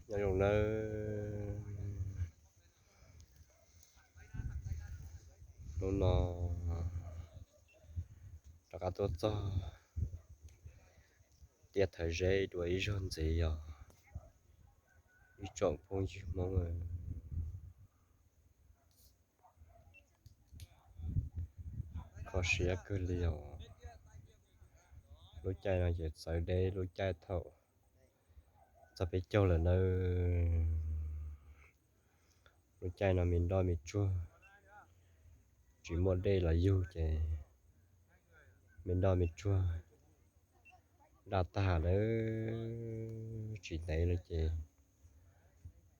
Nyob zoo nawb. Hnub no rov qab tuaj txog tiaj Thawj Zeb dua ib zaug ntxiv yog ib tsoom phooj ywg Hmoob. Kho siab kawg li os. Lub caij no ces txawv deb lub caij thaum txog peb caug lawm nawb. Lub caij no me nroj me tsuag tsis muaj dej los yug ces me nroj me tsuag daj tag lawm, tsis ntev lawm ces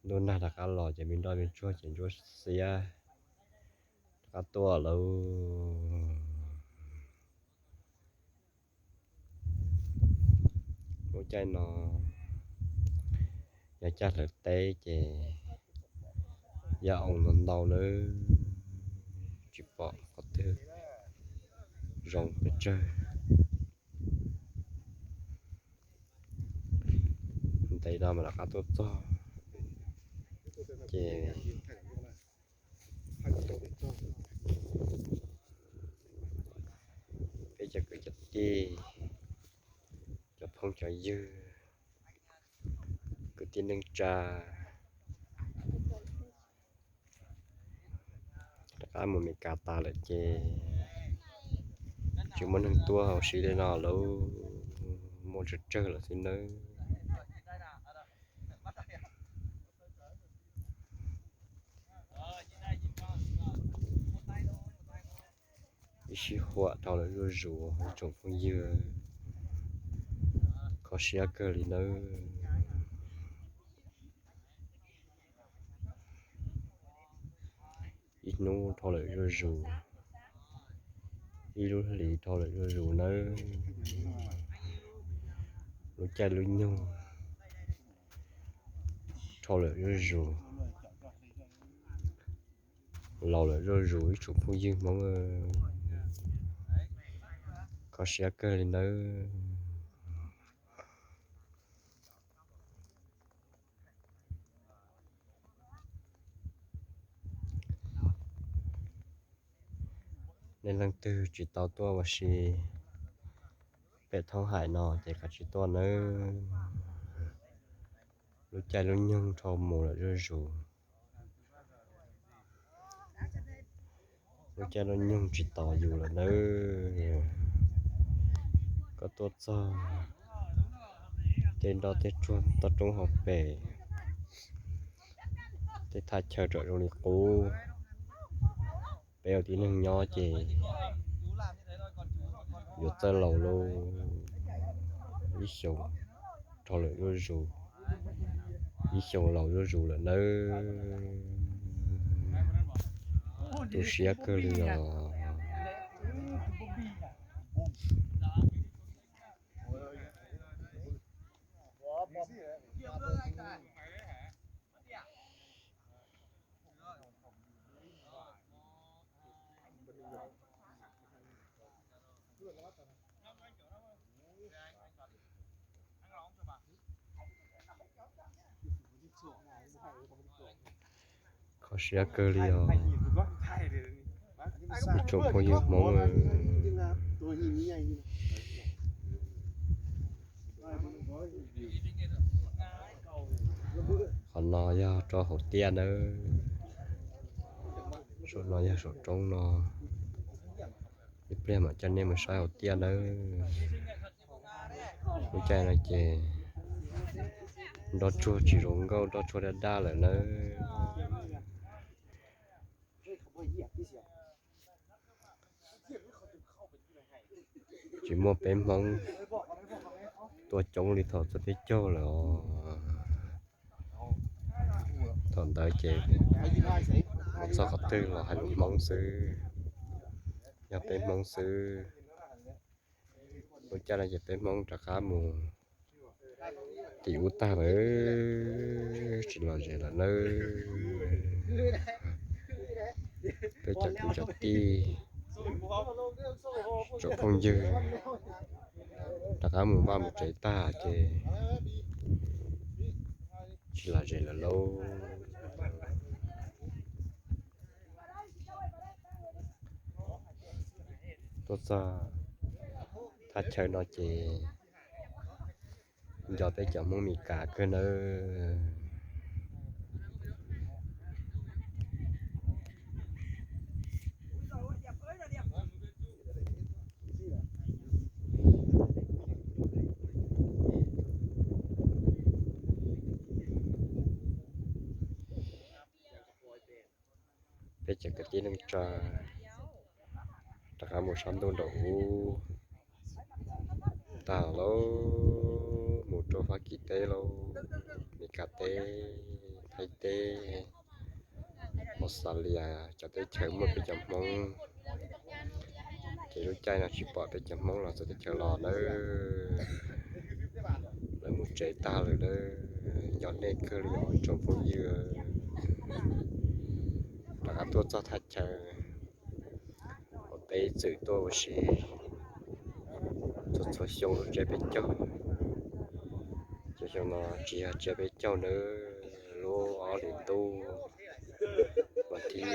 ntuj nag rov qab los ces me nroj me tsuag ces ntsuab xiab rov qab tuaj lawm. Lub caij no yog caj hlawv teb ces yog oo ntau ntau nawb, tsis pom qhov twg zoo pes tsawg. Ntev no mas rov qab tuaj txog ces peb cov kwv cov tij, cov phooj cov ywg, kwv tij neej tsa rov qab mus Meskas tas lawm ces tsis muaj neeg tuaj ua si li no lawm, muaj tsawg tsawg lawm xwb nawb. Ib sij huam dhau lawm zuj zus ib tsoom phooj ywg, kho siab kawg li nawb. Ib hnub dhau lawm zuj zus, ib lub hlis dhau lawm zuj zus nawb. Lub caij lub nyoog dhau lawm zuj zus, laus lawm zuj zus ib tsoom phooj ywg Hmoob, kho siab kawg li nawb. Nej leej twg tsis tau tuaj ua si pem Thoob Haim no ces kav tsij tuaj nawb. Lub caij lub nyoog dhau mus lawm zuj zus. Lub caij lub nyoog tsis tos yus lawm nawb. Koj tuaj txog tej nroj tej tsuag toj roob hauv pes, tej thaj chaw tseem zoo li qub. Peb ua tib neeg nyob ces yuav txawj laus lauj. Ib xyoos dhau lawm zuj zus, ib xyoos laus zuj zus lawm nawb. Tu siab kawg li os. Kho siab kawg li os. Ib tsoom phooj ywg Hmoob, qhov no yog rau hauv tiaj nawb. Saum no yog saum roob no. Ib pliag mam coj nej mus saib hauv tiaj nawb. Lub caij no ces nroj tsuag tsis zoo nkauj, nroj tsuag daj daj lawm nawb. Tsis muaj peb Hmoob tuaj coob li thaum txog peb caug lawm os. Thaum ntawd ces mus txog qhov twg los hais lus Hmoob xwb, yog peb Hmoob xwb. Lub caij no ces peb Hmoob rov qab mus tim ub tag lawm, tsis lom zem lawm nawb. Peb cov kwv cov tij, tsoom phooj ywg rov qab mus vaj mus tsev tag ces Tsis los ze lawm lauj. Tuaj txog thaj chaw no ces nco peb cov Hmoob Mes Kas kawg nawb. Peb cov kwv tij neej tsa rov qab mus sab ntuj nraum ub tag lauj, mus rau Fab Kis teb lauj, Mes Kas teb, Thaib teb, Australia, cov teb chaws muaj peb cov Hmoob. Ces lub caij no tsis pom peb cov Hmoob los txawv teb chaws los nawb. Lawv mus tsev tag lawm nawb. Nco nej kawg li os tsoom phooj ywg. Rov qab tuaj txog thaj chaw uas peb txwm tuaj ua si txhua txhua xyoo lub tsiab peb caug. Ces xyoo no tsis yog tsiab peb caug nawb, lub ob hlis ntuj vas thib,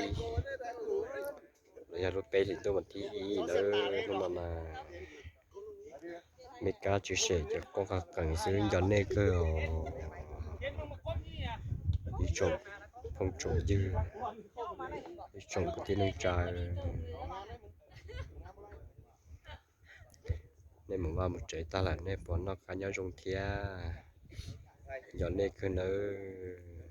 los yog lub peb hlis ntuj vas thib ib nawb. Hnub no mas me kab tsis sem ces qoob qees xwb, nco nej kawg os ib tsoom phooj tsoom ywg, ib tsoom kwv tij neej tsa. Nej mus vaj mus tsev tag lawm nej puas noj qab nyob zoo thiab? Nco nej kawg nawb.